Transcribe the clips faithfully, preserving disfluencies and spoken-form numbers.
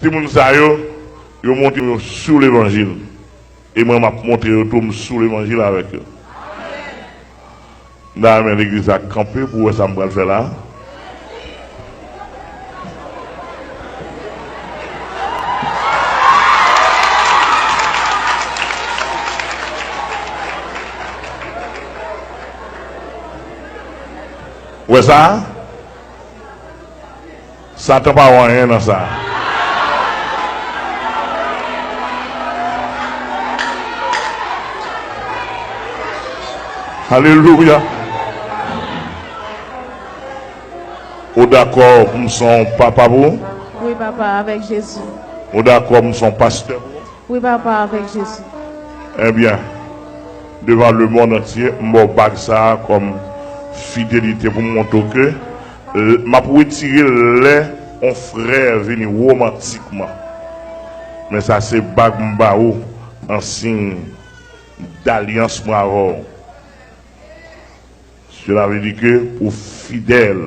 Timoun sa yo, yo montre yo sou levanjil. E mwen, m ap montre yo tou, m sou levanjil avèk yo. M ta renmen legliz la kanpe pou w wè sa m pral fè la. Ou wè sa? Satan pa wè anyen nan sa. Alelouya. Ou dakò pou m se yon papa pou ou? Wi, papa, avèk Jezi. Ou dakò pou m se yon pastè pou ou? Wi, papa, avèk Jezi. Ebyen, devan lemonn antye, m ba w bag sa a kòm fidelite pou m montre w ke l-, m ap retire lè yon frè vini womantikman. Men sa se bag m ba ou an siy dalyans mwen avè w. Cela veut dire que ou fidèl.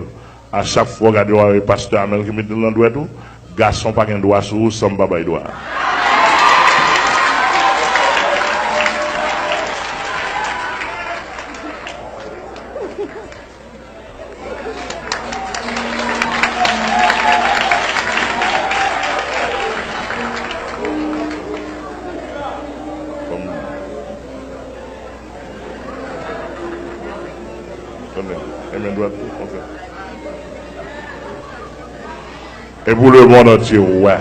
A chak fwa w gade w avèk pastè Amèl ki mete l nan dwèt ou, gason pa gen dwa sou ou san m pa bay dwa. Tande, enmen dwèt ou, ok. E pou lemonn antye wè.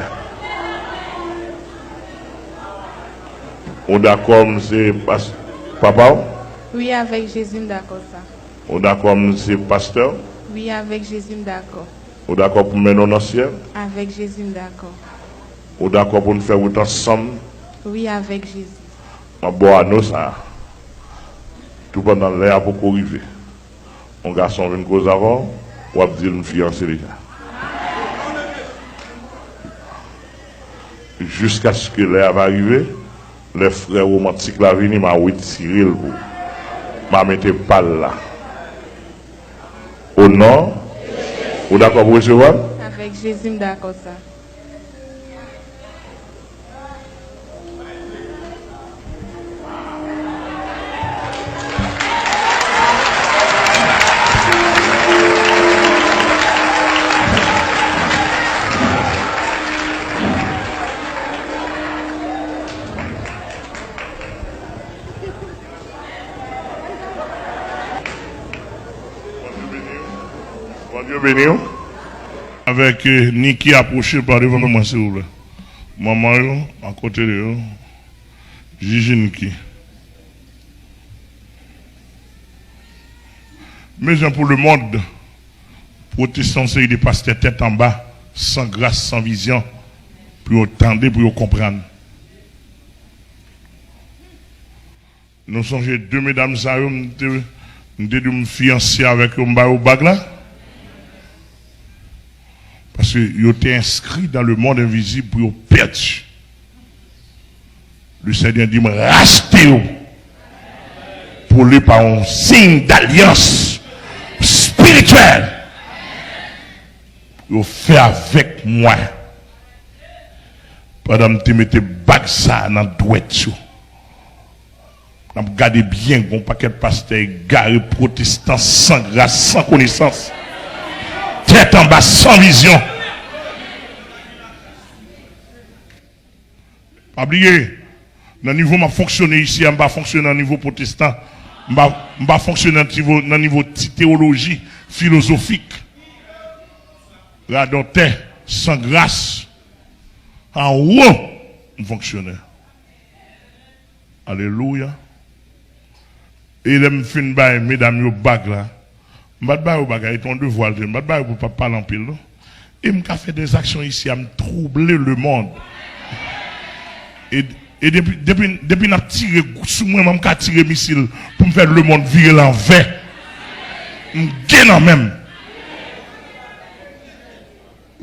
Ou dakò m se pas-, papa w? Wi, avèk Jezi, m dakò sa. Ou dakò m se pastè w? Wi, avèk Jezi, m dakò. Ou dakò pou m mennen w nan syèl? Avèk Jezi, m dakò. Ou dakò pou n fè wout ansanm? Wi, avèk Jezi. M ap ba w ano sa a. Toupandan lè a poko rive, yon gason vin koze avè w, w ap di l m fiyanse deja. Jiskaske lè a va rive, lè frè womantik la vini, m a retire l pou ou. M a mete pa l la. O non, ou dakò pou resevwa l? Avèk Jezi, m dakò sa. Bondye beni w. Bondye beni w. Avèk, eh, Niki, apwoche pa devan mwen, silvouplè. Manman yo, akote de yo. Jiji Niki. Mezanmi, pou lemonn, pwotestan, yon seri de pastè tèt anba, san gras, san vizyon, pou yo tande, pou yo konprann. Nou sonje de medam sa yo, m te, m te di w m fiyanse avèk yo, m ba yo bag la. Paske yo te enskri dans le monde invisible pou yo pèdi. Le Seigneur di m rachte yo pou li pa yon siy dalyans espirityèl. Yo fè avèk mwen. Pandan m te mete bag sa a nan dwèt yo. N ap gade byen, gon pakèt pastè egare, pwotestan, san gras, san konesans. Tèt anba, san vizyon. Pa bliye, nan nivo m ap fonksyone isi a, m pa fonksyone nan nivo pwotestan. M pa, m pa fonksyone nan nivo, nan nivo ti teyoloji, filozofik. Radòtè, san gras, anwo, m fonksyone. Alelouya. E lè m fin bay medam yo bag la, m pa t ba yo bag la, e te yon devwa l te, m pa t ba yo pou pa pale anpil, non. E m ka fè dèzaksyon isi a, m twouble lemonn. E, e depi, depi, depi n ap tire sou mwen, mwen m ka tire misil pou m fè lemonn vire l anvè. M gen nan men m.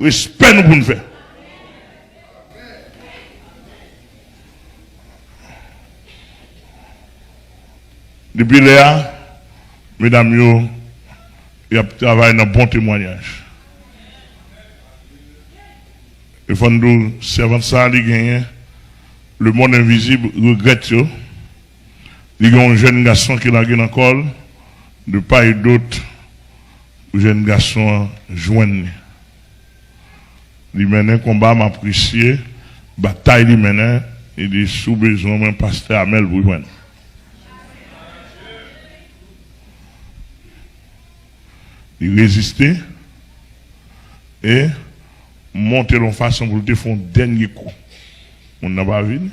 Respè nou pou n fè. Depi lè a, medam yo, y ap travay nan bon temwayaj. E fò n di w, sèvant sa a, li genyen, lemonn envizib regrèt yo. Li gen yon jèn gason ki lage nan kò l, de pa e dot, jèn gason an jwenn li. Li mennen konba, m apresye batay li mennen. Li di, "Si w bezwen mwen, pastè Amèl pou jwenn." Li reziste e monte l yon fason pou l te fè yon dènye kou. Moun nan pa vini.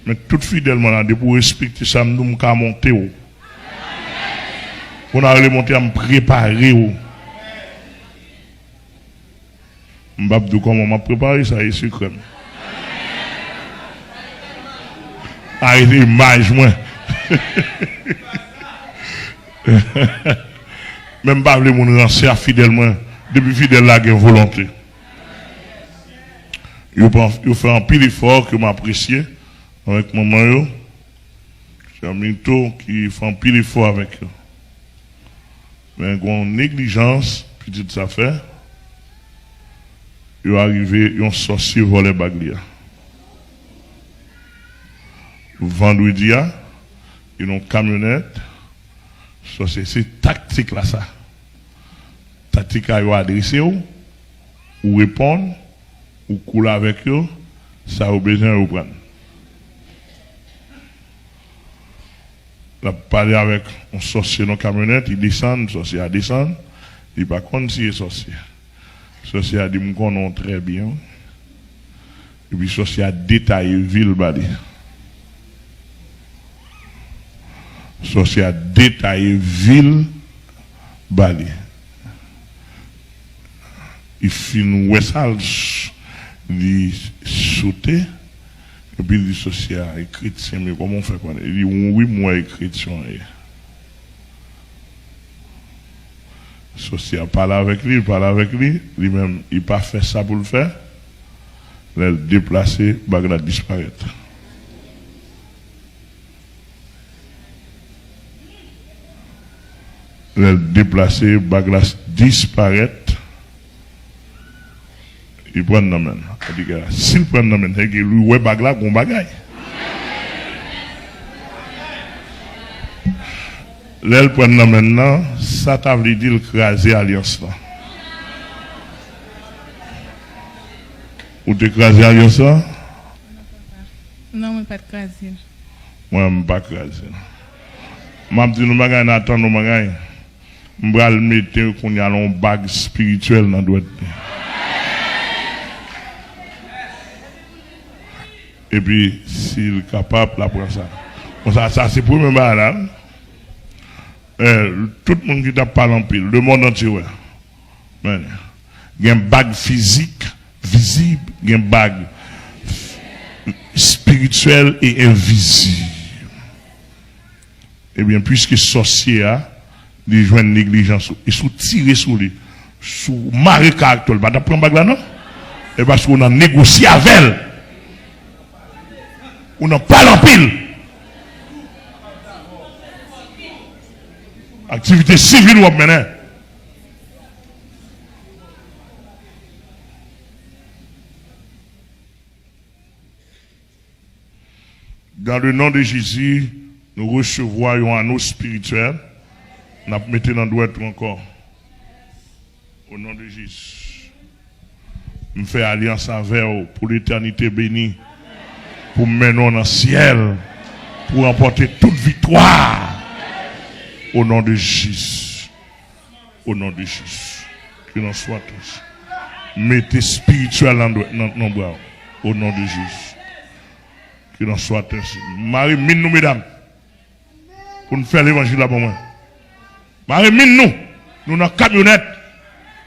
Men tout fidèl mwen la, depi w respekte sa m di w, m ka monte w. Pou n a rele monte a, m prepare w. M p ap di w kòman m ap prepare sa, e sekrè m. Arete imaj mwen. Men m pa vle moun ranse a fidèl mwen. Depi fidèl la gen volonte. Yo pran, yo fè anpil efò ke m apresye avèk manman yo. Sè Mito ki fè anpil efò avèk yo. Men gen yon neglijans pitit sa fè, yo arive yon sòsye vòlè bag li a. Vandredi a, gen yon kamyonèt, sòsye, se taktik la sa. Taktik la, yo adrese w, ou reponn, ou koule avèk yo, sa yo bezwen yo pran. L ap pale avèk yon sòsye nan kamyonèt, li desann, sòsye a desann, li pa konn si e sòsye. Sòsye a di, "M konnen w trè byen, wi." Epi sòsye a detaye vi l ba li. Sòsye a detaye vi l ba li. Li fin wè sa, l s-, li sote, epi li di sòsye a, "E kretyen, men kòman w fè konnen?" Li di, "Wi, m wè e kretyen w ye." Sòsye a pale avèk li, pale avèk li, li menm, li pa fè sa pou l fè. Lè l deplase, bag la disparèt. Lè l deplase, bag la disparèt. Li pran nan men l. Sa vle di ke si l pran nan men l, se ke li wè bag la gon bagay. Lè l pran nan men l nan, sa ta vle di l kraze alyans lan. Ou te kraze alyans lan? Non, mwen pa t kraze l. Mwen, m pa kraze l. M ap di nou bagay, n a tann nou bagay. M pral mete kounye a yon bag espirityèl nan dwèt li. Epi, si l kapab, l ap pran sa. Bon, sa, sa se premye bagay la. Eh, tout moun ki t ap pale anpil, lemonn antye wè. Men, gen bag fizik, vizib, gen bag espirityèl e envizib. Ebyen, piske sòsye a, li jwenn neglijans ou, e si w tire sou li, si w mare karaktè l, pa t ap pran bag la, non? E paske w nan negosye avè l. Ou nan pale anpil. Aktivite sivil w ap mennen. Dans le nom de Jésus, nou resevwa yon anno espirityèl. N ap mete nan dwèt ou ankò. O non de Jezi. M fè alyans avè w pou letènite beni. Pou m mennen w nan syèl. Pou w ranpòte tout viktwa. O non de Jezi. O non de Jezi. Ke nan swa tou. Mete espirityèl nan, nan, nan bra w. O non de Jezi. Ke nan swa tensi. Mare min nou, medam. Pou n fè levanjil la ban mwen. Mare min nou. Nou nan kamyonèt.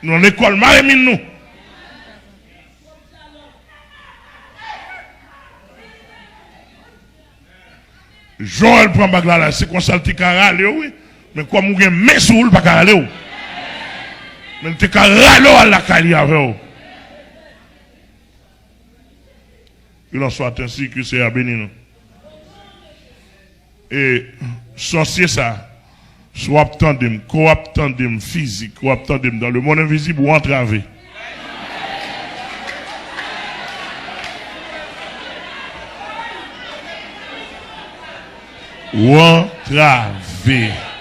Nou nan lekòl. Mare min nou. Jan w wè l pran bag la, la, se konsa l te ka rale w, wi. Men kòm ou gen men sou ou, l pa ka rale w. Men l te ka rale w al lakay li avè w. Il en soit ainsi, ke Seyè a beni nou. E sòsye sa, si w ap tande m, ke w ap tande m fizik, ke w ap tande m dans le monde invisible, ou antrave. Ou antrave.